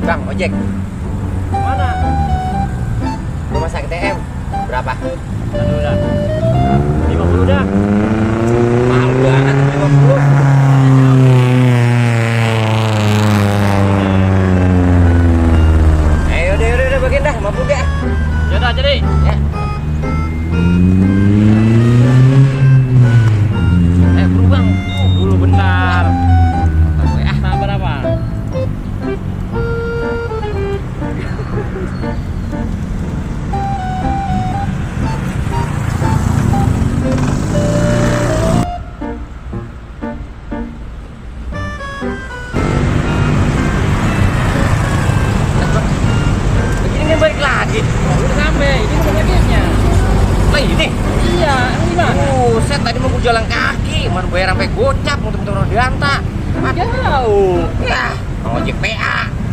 Bang, ojek. Mana? Rumah sakit TM. Berapa? Aduh dah. 50 dah. Mahal banget 50. Udah bagian dah 50 dah. Ya udah jadi. Ya. Buru bang. Dulu bentar. WA. Nah, berapa? Begini kan balik lagi. Udah sampai. Ini rumah sakitnya. Lah ini. Iya, emang gimana? Set tadi mau gue jalan kaki, mau bayar sampai gocap untuk orang Dianta. Jauh. Ya, mau ojek PA.